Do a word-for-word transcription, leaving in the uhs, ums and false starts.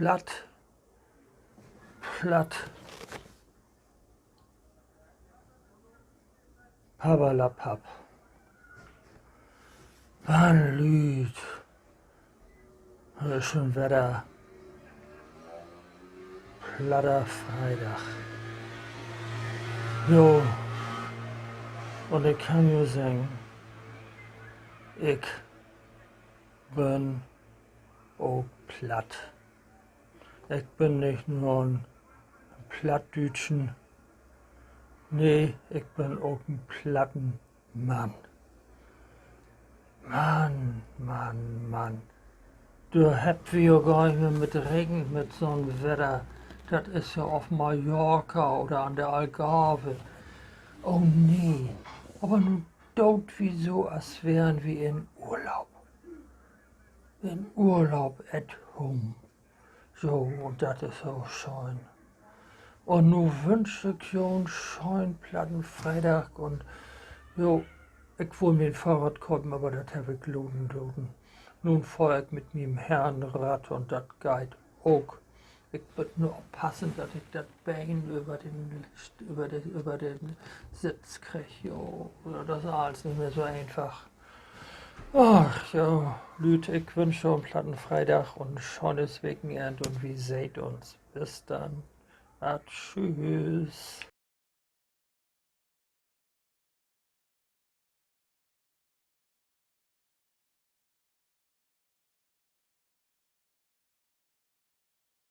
Platt, platt, papperlapapp. Mann, Lüüd, dat is schon wedder Platter Freidag. Jo, un ik kann jo seggen, ik bün ok platt. Ik bün nich nur en Plattdüütschen. Nee, ik bün ok en platten Mann. Mann, Mann, Mann. Dor hebbt wi jo gor nich mehr mit rekent, mit so'n Wedder. Dat is ja of Mallorca oder an de Algarve. Oh nee. Aver nu doot wi so, as weren wi in Urlaub. In Urlaub at home. So, un dat is so schöön. Un nu wünsch ik jo en schönen platten Freidag un, jo, ik wull mi en Fohrrad köpen, aver dat heff ik laten doten. Nu fohr ik mit mien Herrenrad un dat geiht ok. Ik mutt nur oppassen, dat ik dat Been över den, över de, över den Sitz krieg, jo. Dat is allens nich mehr so eenfach. Ach jo, Lüüd, ik wünsch jo en platten Freidag un en schönes Wekenenn un wi seht uns. Bis denn. Tschüss.